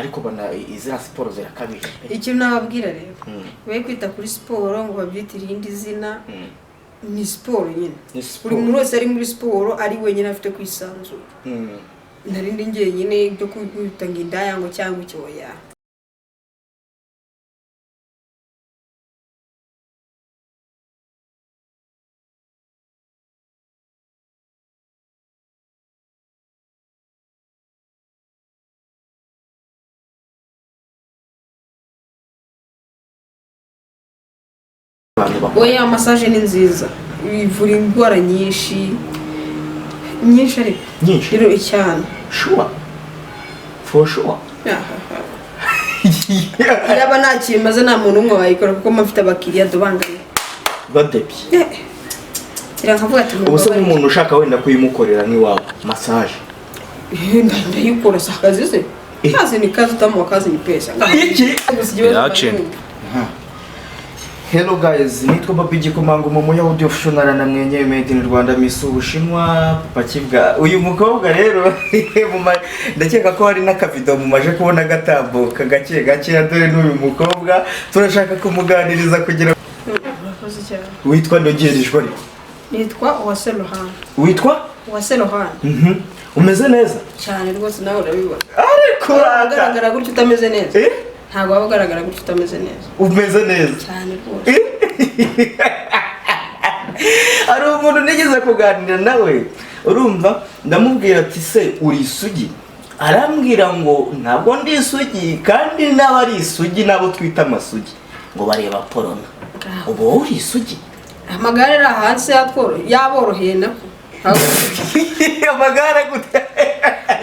Ariko bana iziriya siporo zirakabije pe. Ikintu nababwira rero, be kwita kuri siporo ngo babyite irindi zina. Ni siporo nyine. Ni Buri siporo. muntu wese ari muri siporo ari wenyine afite kwisanzura. Narindi njyenyine byo kwita ngo indaya ngo cyangwa icyo, oya. Abantu bakora. Oya, massage ni nziza, ivura indwara nyinshi nyinshi, ariko Nyinshi? rero cyane. Sure, for sure. Yaba nta kintu maze, nta muntu umwe wayikora, kuko mba mfite abakiriya dubangamiye. Badebye. Kira nkavuga ati Ubu se mumbabarire. nk'umuntu ushaka wenda kuyimukorera nk'iwabo massage? Ndayikora, si akazi se? Kazi ni kazi, utamuha kazi ni pesa. Iki? Gusa ikibazo Action. mba Hello guys, nitwa Babi Gikomanga, mu Muyahudi official na mwenyewe made in Rwanda, Miss Ubushinwa Papa Kibwa. Uyu mukobwa rero ndakeka ko hari n'akavido mumaje kubona gatambuka gake gake, dore n'uyu mukobwa turashaka kumuganiriza kugira Murakoze cyane. Witwa Ndogerejwe ariko? Nitwa Uwase Rohana. Witwa? Uwase Rohana. Umeze neza? Cyane rwose, nawe urabibona. Ariko Waba uraka. ugaragara gutyo utameze neza? Eh? Ntabwo waba ugaragara gutyo utameze neza. Umeze neza. Cyane rwose. Hari umuntu nigeze kuganira nawe, urumva, ndamubwira ati: "Se uri isugi?" Arambwira ngo ntabwo ndi isugi, kandi n'abari isugi n'abo twita amasugi ngo bareba porno. Ubu wowe uri isugi? Amagare ari hanze yaboroheye nako. Amagare gute?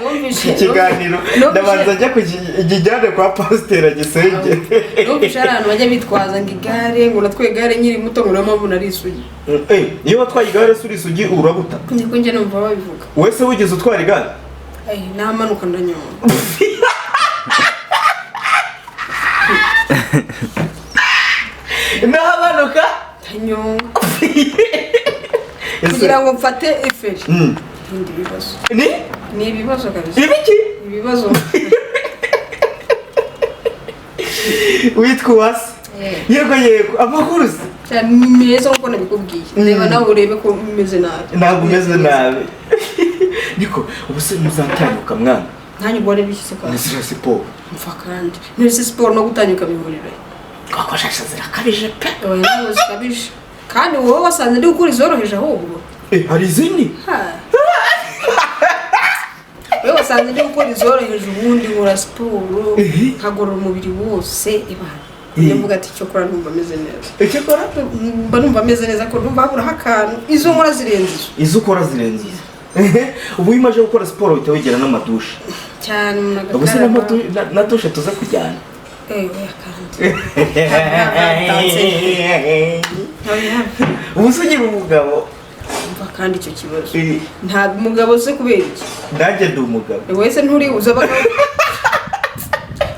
Numvise Ikiganiro ndabanza njya kukijyane kwa pasiteri agisenge. Numvise hari abantu bajya bitwaza ngo igare, ngo natwaye igare nkiri muto, ngo niyo mpamvu nari isugi. Iyo watwaye igare se uri isugi, urabuta? Niko njye numva babivuga. Wese wigeze utwara igare? Ay, namanuka ndanyonga. Nahabanuka. Ndanyonga kugira ngo mfate iferi. Ibindi bibazo. Ni Ni ibibazo kabisa. Ibiki? Ibibazo. Witwa Uwase? Yego yego, amakuru se? Cyane, ni meza nkuko nabikubwiye. Reba nawe urebe ko umeze nabi. Ntabwo umeze nabi. Niko ubu se muzatanyuka mwana? Ntanyu ubwo bishyize kwa Ni ziriya siporo. Mfa kandi nese siporo no gutanyuka bihurira? Twakoresha zirakabije pe. Oya, ntabwo zikabije, kandi wowe wasanze ndi gukora izoroheje ahubwo. Hari izindi? Ha. Wowe wasanze ndi gukora izoroheje, ubundi nkora siporo nkagorora umubiri wose ibana. Njya mvuga ati cyokora ndumva ameze neza. Icyo ukora? Mba numva ameze neza, ko ndumva haburaho akantu, izo nkora zirenze izo. Izo ukora zirenze izo. Ubu iyo umaze gukora siporo uhita wigera n'amadushe? Cyane, umuntu Ubu se agakaraba. na dushe tuza kujyana? Oya kandi. Oya. Ubu se ugira umugabo? Umva kandi icyo kibazo. Eh. Nta mugabo se kubera iki? Nanjye ndi umugabo. Wese nturi uza abagabo.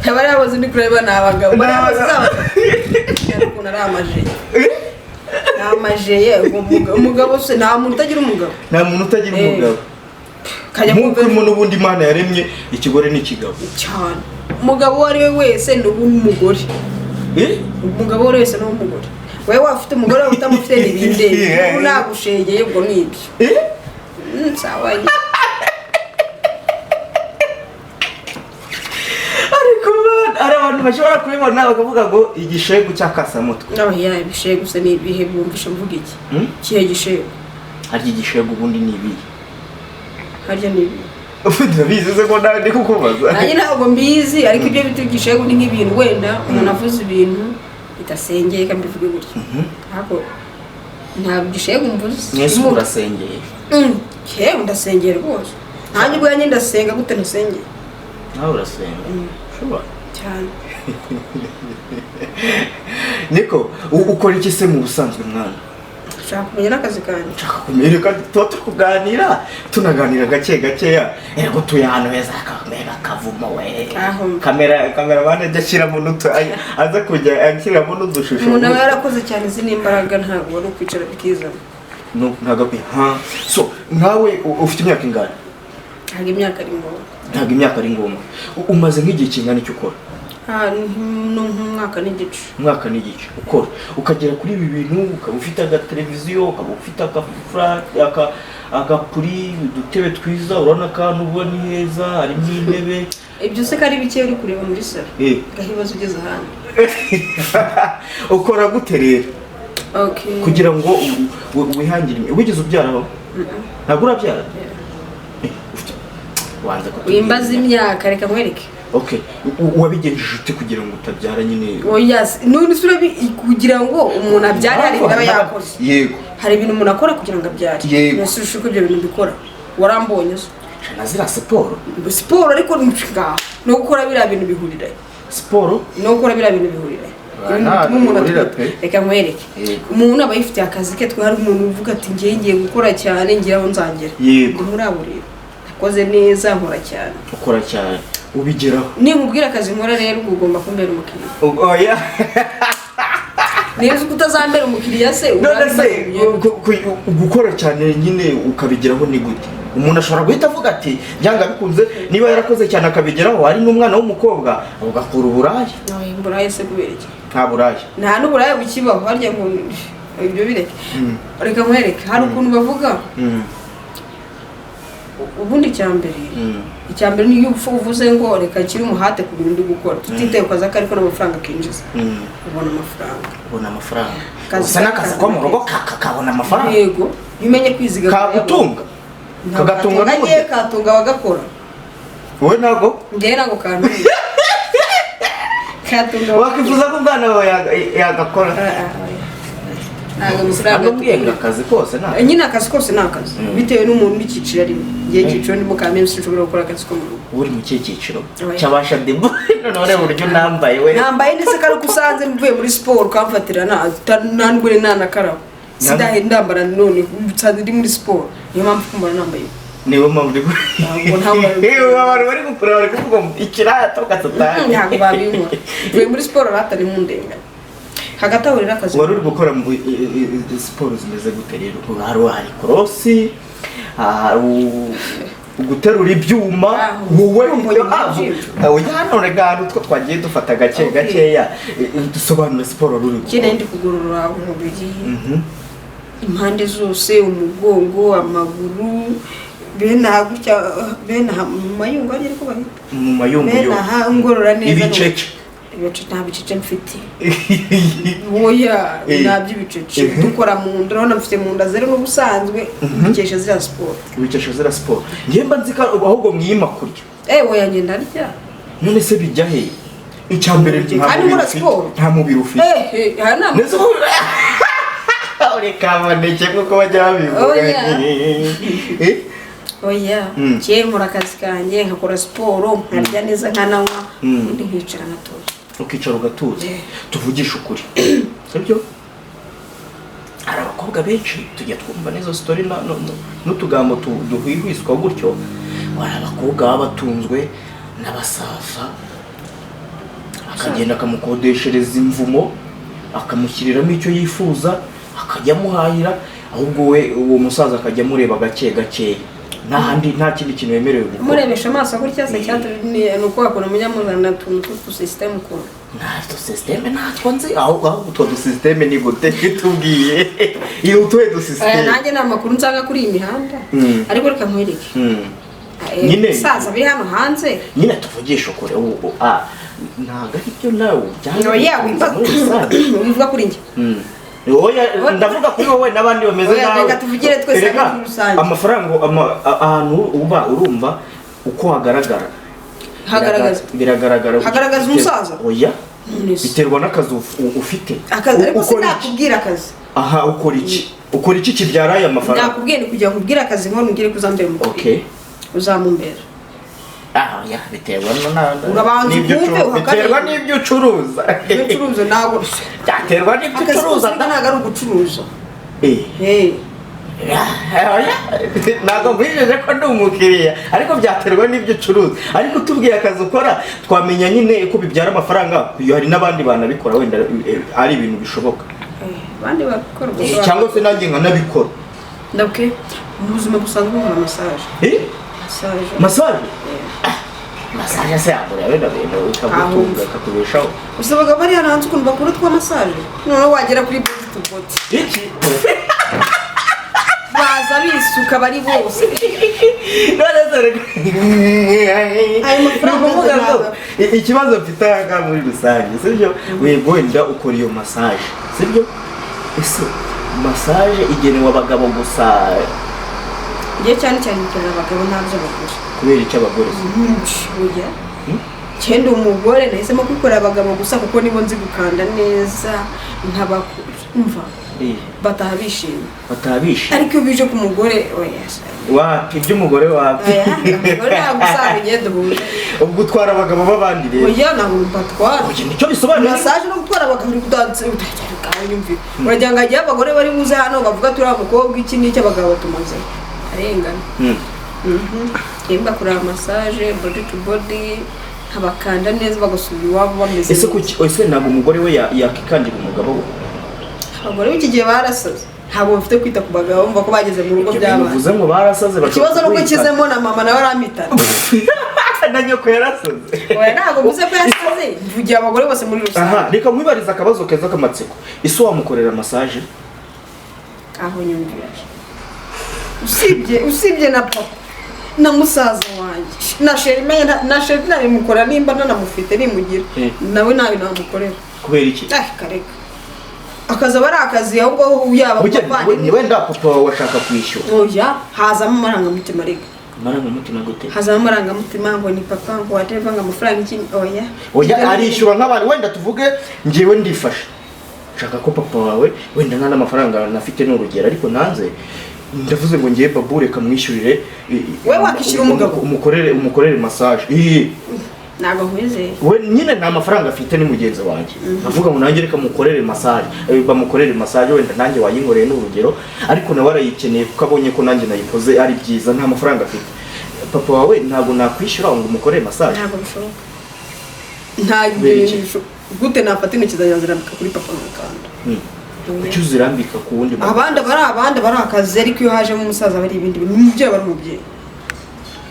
Abari abazi ndi kureba ni abagabo. Ni Bari abazi abagabo. abagabo. Ukuntu ari amajeye. Ni amajeye, umugabo se nta muntu utagira umugabo. Nta muntu utagira umugabo. Kajya Nk'uko kumva n'ubundi Imana yaremye ikigore n'ikigabo. Cyane. Umugabo uwo ari we wese ni uw'umugore. Eh? Umugabo uwo ari we wese ni uw'umugore. Wowe waba ufite umugore, waba utamufite, ntibindeba. Ubu nagushegeye, ubwo ni ibyo. Eh? Sawa nyine. Ariko bana, hari abantu bashobora kubibona bakavuga ngo igishegu cy'akasamutwe. Nawe ibishegu se ni ibihe? Bumvishe mvuga iki? Hmm? Kihe gishegu? Harya igishegu ubundi ni ibihe? Harya ni ibihe? Ndabizi se ko nawe ndi kukubaza? Nanjye ntabwo mbizi, ariko ibyo bita igishegu ni nk'ibintu wenda umuntu avuze ibintu bidasengeye, kandi mbivuge gutyo, ariko ntabwo igishegu mvuze. Mwese ubu urasengeye? Yewe, ndasengeye rwose, nanjye ubwanjye ndasenga. Gute ntasengeye? Nawe urasenga? Ushobora? Cyane. Niko ukora iki se mu busanzwe, mwana? Ushaka kumenya n'akazi kanjye? Nshaka kumenya. Reka tuba turi kuganira, tunaganira gake gakeya. Erego tuye ahantu heza, akamera kavumo we. Aho. Kameramani ajya ashyiramo n'utu, aza kujya ashyiramo n'udushusho. Umuntu aba yarakoze cyane, izi ni imbaraga, ntabwo wari ukwicara bikizana. No, ntabwo, ha. So nkawe ufite imyaka ingana? Ntabwo imyaka ari ngombwa. Ntabwo imyaka ari ngombwa. Umaze nk'igihe kingana icyo ukora? Ah, ni nk'umwaka n'igice. Umwaka n'igice ukora, ukagera kuri ibi bintu, ukaba ufite agateleviziyo, ukaba ufite agapuri, udutebe twiza, urabona akantu uba ni heza, harimo intebe. Ibyo se ko ari bike uri kureba muri salo, gahibazo ugeze ahandi. Ukora gute rero Okay. kugira ngo wihangire imirimo? Wigeze ubyaraho? Ntabwo urabyara? Wanze kutubwira. Wimbaza imyaka, reka nkwereke. Okay, wabigenjeje ute kugira ngo utabyara nyine? Oya, none se kugira ngo umuntu abyare hari ibintu aba yakoze. Hari ibintu umuntu akora kugira ngo abyare. Yego. None se uko ibyo bintu mbikora warambonye se? Na ziriya siporo. Siporo ariko ngaho no gukora biriya bintu bihurira. Siporo. No gukora biriya bintu bihurira. Ah, Ibintu nta bituma umuntu bihurira atwita. pe. Reka nkwereke. Umuntu aba yifitiye akazi ke. Twe hari umuntu uvuga ati ngiye ngiye gukora cyane ngira aho nzagera. Ndi muri abo rero, nakoze neza, nkora cyane. Ukora cyane ubigeraho. Ninkubwira akazi nkora rero, ubwo ugomba kumbera umukiriya. Oya. Niba uzi ko utazambera umukiriya se, None se urangiza. gukora cyane nyine ukabigeraho ni gute? Umuntu ashobora guhita avuga ati byanga bikunze niba yarakoze cyane akabigeraho, ari n'umwana w'umukobwa ugakora uburaya. Oya, uburaya se kubera iki? Nta buraya. Nta n'uburaya bukibaho harya ngo ibyo bireke. Reka nkwereke, hari ukuntu bavuga. Ubundi icya mbere, icya mbere niyo uvuze ngo reka nshyire umuhate ku bintu ndi gukora, tutitaye ku kazi ako ariko n'amafaranga akinjiza, ubona amafaranga. Ubona amafaranga. Kazi Gusa n'akazi ko mu rugo kakabona amafaranga. Yego, iyo umenye kwizigama. Kagutunga, Ntabwo kagatunga katunga ngewe, n'umuryango. Katunga abagakora. Wowe ntabwo? Ngewe ntabwo kantunga, katunga abagakora. Wakwifuza ko umwana wawe yagakora? Ah, ah, oya. Ntabwo amafaranga Ntabwo mbwiye akazi kose nta Nyine akazi kose ni akazi, bitewe n'umuntu n'icyiciro arimo. Ngewe icyiciro ndimo ka menshi nshobora gukora akazi ko mu rugo. Uri mu kihe cyiciro? Oya. Cy'abasha debo. Noneho reba uburyo nambaye we. Nambaye ndetse ko ariko usanze mvuye muri siporo ukamfatira nta nubwo nari nanakaraba, sindahe ndambara, none nsanze ndi muri siporo, niyo mpamvu kumbona nambaye. Niyo mpamvu uri Ntabwo Yewe, abantu bari gukureba bari kuvuga ngo ikirato kasatani. Ntabwo babinkora, mvuye muri siporo rata nimundenganya. Hagati aho rero akazi Wari uri gukora mu siporo zimeze gute rero? Hari korosi, hari guterura ibyuma. Ah, Wowe mbonye Ah, oya, hano rega hari utwo twagiye dufata gake gakeya. Dusobanure siporo ruri Ikindi gukora. ndi kugorora umubiri impande zose, umugongo, amaguru, bene aha gutya, bene aha mu mayungu ariyo ariko bahita Mu mayunguyungu. Bene aha ngorora neza. Ibicece. Ibicece nta bicece mfite, oya. Nta by'ibicece. Dukora mu nda, urabona mfite mu nda zero n'ubusanzwe mbikesha ziriya siporo. Ubikesha ziriya siporo. Njye mba nzi ko ahubwo mwiyima kurya. Eh, oya, ngenda ndya. None se bijya he? Icya mbere, nta Kandi mubiri nkora ufite. siporo. Nta mubiri ufite. Eh, aha nta Nese uri kaboneke nk'uko bajya babivuga? Oya. Eh? Oya. Njye nkora akazi kanjye, nkakora siporo, nkarya neza, nkananywa, ubundi nkicara nkatuza. Ukicara ugatuza. Tuvugishe ukuri, sibyo? Hari abakobwa benshi tujya twumva n'izo story n'utugambo duhwihwiswa gutyo, ngo hari abakobwa baba batunzwe n'abasaza, akagenda akamukodeshereza imvumo, akamushyiriramo icyo yifuza, akajya amuhahira, ahubwo we uwo musaza akajya amureba gake gakeya, nta handi, nta kindi kintu yemerewe gukora. Murebesha amaso gutya se? Cyangwa ni uko wakora munyamuzana utuntu tw'utusisitemu ukuntu? Nta dusisiteme natwo nzi. Aho utwo dusisiteme ni gute? Tubwiye iyo utuhe dusisiteme. Nanjye ni amakuru nsanga kuri iyi mihanda. Ariko reka nkwereke. Ibisaza biri hano hanze. Nyine tuvugishe ukuri, ubu ntabwo ari byo nawe byanga Oya, bikunze muri rusange. Wivuga kuri njye. Oya, ndavuga kuri wowe n'abandi bameze Oya, nawe. reka tuvugire twese Erega, muri rusange. Amafaranga ahantu uba urumva uko hagaragara. Hagaragaza. Biragaragara. Hagaragaza umusaza? Oya. None se. Biterwa n'akazi ufite. Akazi ariko Ukora iki? sinakubwira akazi. Aha ukora iki? Ukora iki kibyara aya mafaranga? Nakubwiye ni kugira ngo ubwire akazi nkora, umbwire ko uzambera umukiriya. Uzamumbera. Ah, oya, biterwa Urabanza n'ibyo ukumve, uhakane. Biterwa n'ibyo ucuruza. Ibyo ucuruza ntabwo Byaterwa n'ibyo akazi ucuruza. kose ntabwo ari ugucuruza. Eh. Oya, ntabwo nkwijeje ko ndi umukiriya, ariko byaterwa n'ibyo ucuruza. Ariko utubwiye akazi ukora twamenya nyine ko bibyara amafaranga. Iyo hari n'abandi banabikora wenda, ari ibintu bishoboka. Abandi babikora gusa. Cyangwa se nanjye nkanabikora. Ndabwe mu buzima busanzwe nkora massage. Eh? Massage. Massage? Eh. Massage se yagura bino bintu ikagutunga, ikakubeshaho? Gusa abagabo bari hano hanze ukuntu bakora utwa massage, noneho wagera kuri body to body, Iki? baza bisuka bari bose. None se Ayo mafaranga ni ukuvuga ngo ntabwo. Ikibazo mfite aha ngaha muri rusange, sibyo, wego wenda ukora iyo massage, sibyo? Ese massage igenewe abagabo gusa? Ngiye cyane cyane bikorera abagabo, ntabyo abagore. Kubera icyo abagore se? Oya. Cyenda umugore nahisemo kwikorera abagabo gusa kuko nibo nzi gukanda neza, nkabakumva bataha bishimye. Batabishe. Ariko iyo bije ku mugore, oya. Wapi, iby'umugore wapi. Oya, umugore ntabwo usanga ugenda ubuze. Ubwo utwara abagabo b'abandi rero? Oya, ntabwo batwara. Oya, nicyo bisobanuye. Massage no gutwara abagabo uri kudansa utanyumvira, uragira ngo hagiye abagore bari buze hano bavuga turi mukobwa iki n'iki, abagabo tumaze arengana. Yemba kureba massage body to body, nkabakanda neza bagasubira iwabo bameze Ese neza. kuki ese ntabwo umugore we yakikandira umugabo we? Abagore b'iki gihe barasaze, ntabwo bafite kwita ku bagabo, bumva ko bageze mu rugo Ibyo bintu byabaye. uvuze ngo barasaze, bashobora Ikibazo ni uko kuguhitana. ukizemo na mama nawe aramitana. Na nyoko yarasaze. Oya, ntabwo mvuze ko yasaze, mvugiye abagore bose muri rusange. Aha reka nkwibarize akabazo keza k'amatsiko: ese wamukorera massage? Aho nyumvira, usibye na papa na musaza wanjye na chéri, na chéri nabimukora nimba nanamufite nimugira. Nawe nabi namukorera. Kubera iki? Ah, kareka, akazi aba ari akazi, ahubwo yaba Burya umuvandimwe. Wenda papa wawe ashaka kwishyura. Oya, hazamo amarangamutima rega. Amarangamutima gute? Hazamo amarangamutima ngo ni papa, ngo whatever, ngo amafaranga iki, oya. Oya, arishyura nk'abantu. Wenda tuvuge njyewe ndifashe, nshaka ko papa wawe wenda nta n'amafaranga nafite, ni urugero, ariko nanze ndavuze ngo ngiye babu reka mwishyurire We wakishyura umugabo? Umukorere massage. Ii. Ntabwo nkwizeye. We nyine nta mafaranga afite, ni mugenzi wanjye, avuga ngo nanjye reka mukorere massage, bamukorere massage, wenda nanjye wayinkoreye ni urugero, ariko nawe arayikeneye kuko abonye ko nanjye nayikoze ari byiza, nta mafaranga afite. Papa wawe ntabwo nakwishyura ngo umukorere massage? Ntabwo bishoboka, nta Kubera iki? Gute nafata intoki zanjye zirambika kuri papa nkakanda? Kuki uzirambika ku wundi muntu? Abandi aba ari abandi, aba ari akazi, ariko iyo hajemo umusaza aba ari ibindi bintu. Umubyeyi aba ari umubyeyi.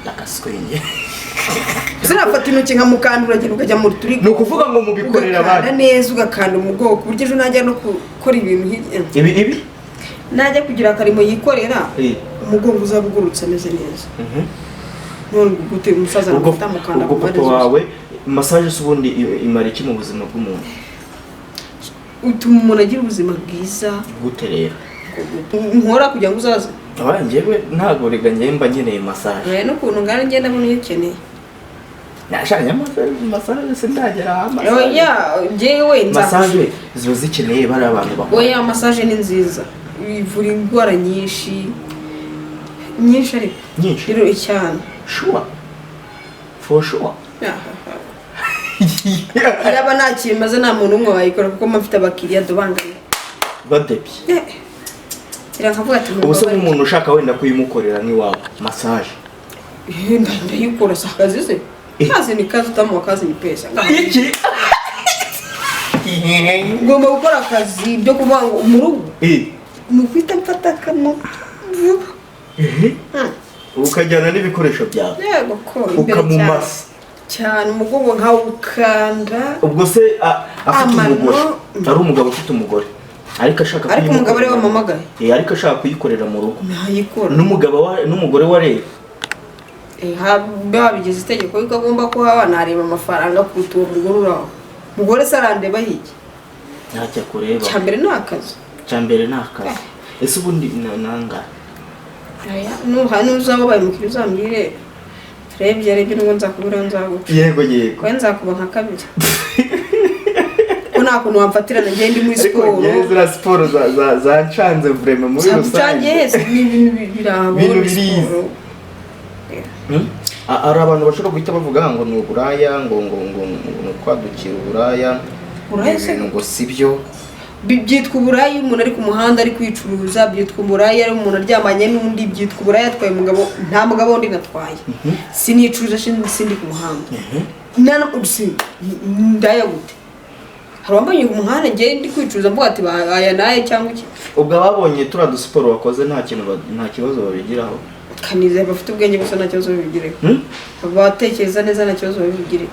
Agaswenge. Sinafata intoki nkamukanda, uragenda ukajya mu turigo. Ni ukuvuga ngo mubikorera Ugakanda abandi. neza, ugakanda umugongo ku buryo ejo najya no gukora ibintu hirya, Ibi ibi. najya kugira akarimo yikorera, umugongo uzaba ugurutse ameze neza. None gute umusaza Ubwo namufata mukanda ubwo ku mpande papa zose? wawe massage se ubundi imara iki mu buzima bw'umuntu? Utuma umuntu agira ubuzima bwiza. Gute rero? Nkora kugira ngo uzaze. Aba njyewe ntabwo rega njyewe mba nkeneye massage. Oya, n'ukuntu ngana ngenda mbona iyo ukeneye. Nashanye massage sindagera aha massage. Oya, njyewe nza Massage ziba zikeneye bari abantu bakora. Oya, massage ni nziza, ivura indwara nyinshi nyinshi ariko. Nyinshi? Rero cyane. Sure, for sure. Yaba nta kintu maze nta muntu umwe wayikora kuko mba mfite abakiriya dubangamiye. Badebye. Kira nkavuga ati Ubu se mumbabarire. nk'umuntu ushaka wenda kuyimukorera nk'iwabo massage? Ndayikora, si akazi se? Kazi ni kazi, utamuha kazi ni pesa. Iki? Ugomba gukora akazi byo kuvuga ngo mu rugo ni uguhita mfata akamoto vuba. Ukajyana n'ibikoresho byawe. Yego ko imbere cyane. Ukamumasa. Cyane, umugongo nkawukanda. Ubwo se afite Amano. umugore, ari umugabo ufite umugore ariko ashaka Ariko umugabo ariwe kuyimukorera- wampamagaye. Ariko ashaka kuyikorera mu rugo. Ntayikora. N'umugabo n'umugore wa rero. Babigize itegeko yuko agomba kuhaba, nareba amafaranga kuruta uwo mugore uri aho. Umugore se arandeba hirya? Ntacyo akureba. Icya mbere ni akazi. Cya mbere ni akazi. Ese ubundi nangahe? Aya, nuzaba ubaye umukiriya uzambwire turebye arebye nubwo nzakubura nzaguca. Yego. Kuba nzakuba nka kabiri ko nta kuntu wamfatirana njye ndi muri Ariko siporo. njyewe ziriya siporo zancanze vraiment muri rusange. Zagucangiye hese, ni ibintu biraho. Ibintu Ni birizi. siporo. Hari abantu bashobora guhita bavuga ngo ni uburaya, ngo ni ukwadukira uburaya. Uburaya se? Ibintu ngo si byo. Byitwa uburaya iyo umuntu ari ku muhanda ari kwicuruza, byitwa uburaya iyo umuntu aryamanye n'undi, byitwa uburaya atwaye umugabo. Nta mugabo wundi natwaye, sinicuruza, sindi ku muhanda. Ndaya gute? Hari uwambonye ku muhanda njye ndi kwicuruza mvuga ati aya naye cyangwa iki? Ubwo ababonye turiya dusiporo wakoze nta kintu nta kibazo babigiraho? Kanizeye bafite ubwenge gusa, nta kibazo babigireho. Abatekereza neza nta kibazo babigireho.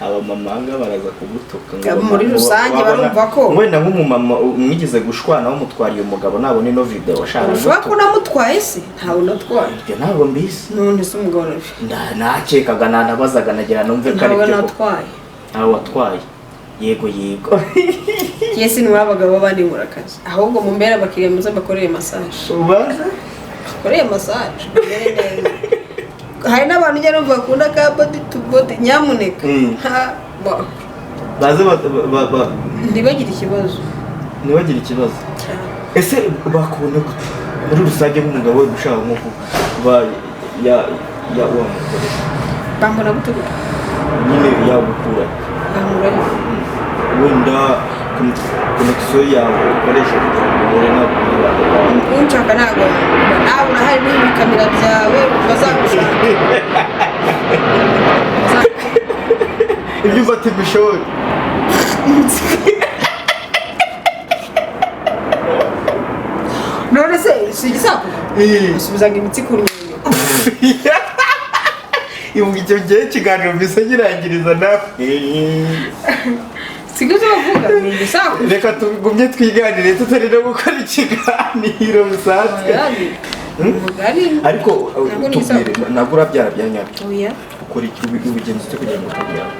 Abamama nga baraza kugutuka ngo Muri rusange barumva ko- wenda nk'umumama mwigeze gushwana wamutwariye umugabo nabona ino video ashaka Ushobora ko namutwaye se? Ntawe natwaye. Ibyo ntabwo mbizi. None se umugabo Nakekaga, nanabazaga nagira numve ko ari ntawe byo koko. natwaye. Ntawe watwaye, yego yego. Yesi, ni abagabo b'abandi nkora akazi, ahubwo mumbere abakiriya muze mbakorere massage. Ubaza. Bakoreye massage mumere neza. Hari n'abantu ujya numva bakunda ka body to body, nyamuneka. Baze ntibagire ikibazo. Ntibagire ikibazo. Cyane. Ese bakubona gute muri rusange nk'umugabo we ushaka nko kuba ya ya wamukorera? Bambona gute gute? Nyine yagukura. Bankura he? Wenda connexion yawe ukoresha kugira ngo uhure n'abantu. Unshaka ntabwo yankura nawe, urahari n'ibikamera byawe, bazagushaka. Ibyo ufata ibishoboka. None se si igisakuzo? Usubizaga imitsi ku nyunyu. Ibuka icyo gihe ikiganiro mbise nkirangiriza nawe. Siko ibyo bavuga ni igisakuzo. Reka tugumye twiganire tutari no gukora ikiganiro bisanzwe. Umugani. Ariko Ntabwo ni tubwire, igisakuzo. ntabwo urabyara bya nyabyo? Oya. Ukora iki, ubigenza ute kugira ngo utabyara?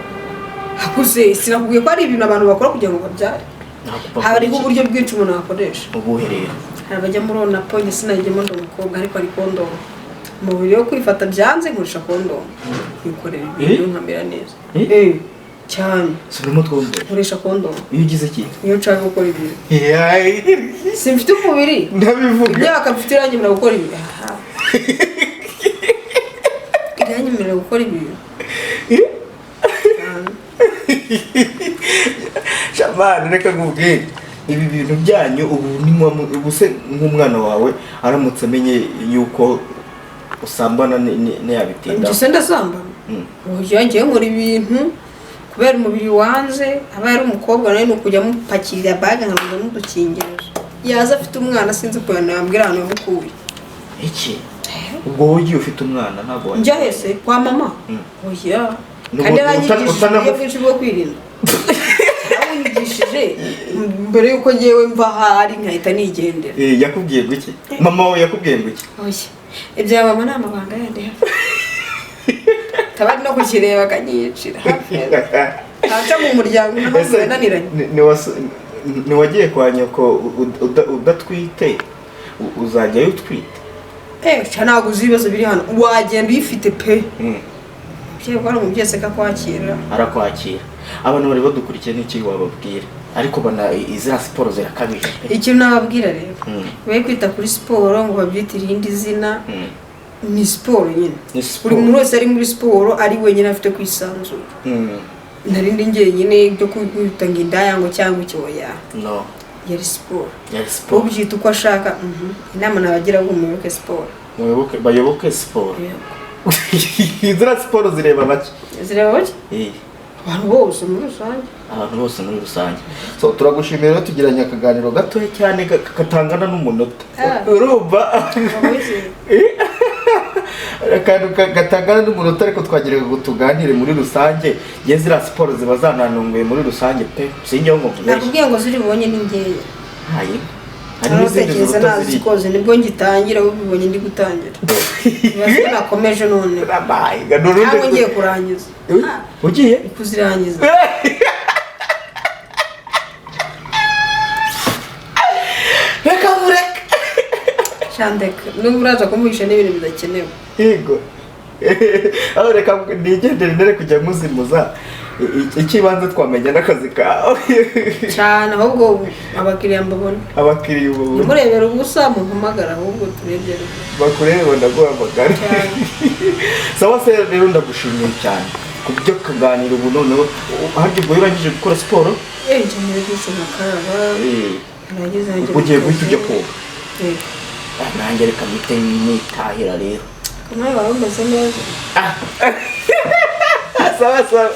Hakuze, sinakubwiye ko hari ibintu abantu bakora kugira ngo babyare? Ntabwo. Hariho uburyo bwinshi umuntu yakoresha. Ubuhe rero? Hari abajya muri onapo, njye sinajyamo, ndi umukobwa, ariko hari kondomu. Umubiri wo kwifata byanze, nkoresha kondomu, nkikorera ibintu nkamera neza. Eh? Cyane. Subiramo twumve. Nkoresha kondomu. Iyo ugize iki? Iyo nshaka gukora ibintu, simfite umubiri. Ndabivuga. Imyaka mfite iranyemerera gukora ibi. Aha. Iranyemerera gukora ibintu. Cyane. Shamani, reka nkubwire, ibi bintu byanyu ubu ni ubu se nk'umwana wawe aramutse amenye yuko usambana ntiyabitinda? Njye se ndasambana? Oya, njyewe nkora ibintu kubera umubiri wanze. Aba yari umukobwa nawe ni ukujya mupakirira baga nkamuza n'udukingirizo. Yaza afite umwana, sinzi ukuntu yambwira ahantu yamukuye. Iki ubwo wowe ugiye ufite umwana ntabwo wajya? Njya hese kwa mama? Oya. Kandi yaranyigishije uburyo bwinshi bwo kwirinda. Yaranyigishije mbere y'uko ngewe mva ahari nkahita nigendera. Eh, yakubwiye ngo iki? Mama wawe yakubwiye ngo iki? Oya, ibya mama ni amabanga yandi, hafi tabari no kukireba akanyicira hafi ntaca mu muryango naho Ese yananiranye. Ntiwagiye kwa nyoko udatwite, uzajyayo utwite? Eh, sha, ntabwo uzi ibibazo biri hano, wagenda uyifite pe. Umubyeyi ko ari umubyeyi aseka kwakira. Arakwakira. Abantu bari badukurikiye n'iki wababwira? Ariko bana iziriya siporo zirakabije pe. Ikintu nababwira rero, be kwita kuri siporo ngo babyite irindi zina. Ni siporo nyine. Ni siporo. Buri muntu wese ari muri siporo ari wenyine afite kwisanzura. Nari ndi njyenyine, ibyo kwita ngo indaya ngo cyangwa icyoya, No. yari siporo. Yari siporo. Ubyita uko ashaka. Inama nabagira ngo muyoboke siporo. Muyoboke, bayoboke siporo. Iziriya siporo zireba bake. Zireba bake. Eh, abantu bose muri rusange. Abantu bose muri rusange. So turagushimira rero, tugiranye akaganiro gatoya cyane katangana n'umunota. Ah. Urumva? Abawize. Akantu gatangana n'umunota, ariko twagiraga ngo tuganire muri rusange. Nge ziriya siporo ziba zananunguye muri rusange pe, sinjyeho ngo nkubeshye. Nakubwiye ngo ziri bubonye ni nkeya. Hayi, hari n'izindi Naratekereza ziruta ziriya. nazikoze nibwo ngitangira, ubibonye ndi gutangira. Ibaze ko nakomeje none. Rabaye, ni urundi. Cyangwa ngiye kurangiza. Ugiye? Kuzirangiza. Reka mureke. Shandeka n'ubu uraza kumuhisha n'ibintu bidakenewe. Yego, aho reka nigendere ndere kujya nkuzimuza. Icy'ibanze twamenya n'akazi kawe. Cyane, ahubwo abakiriya mbabona. Abakiriya ubu. Ntimurebere ubusa, mumpamagara ahubwo turebere. Bakurebe, ndaguhamagara. Cyane. Sawa se rero, ndagushimiye cyane ku byo kuganira. Ubu noneho harya ubwo iyo urangije gukora siporo? Eh, njya muri dushe nkakaraba, narangiza njya ugiye mu guhita ujya kazi. koga? Yego. Ah, nanjye reka mpite nitahira rero. Nawe waba umeze neza. Sawa sawa.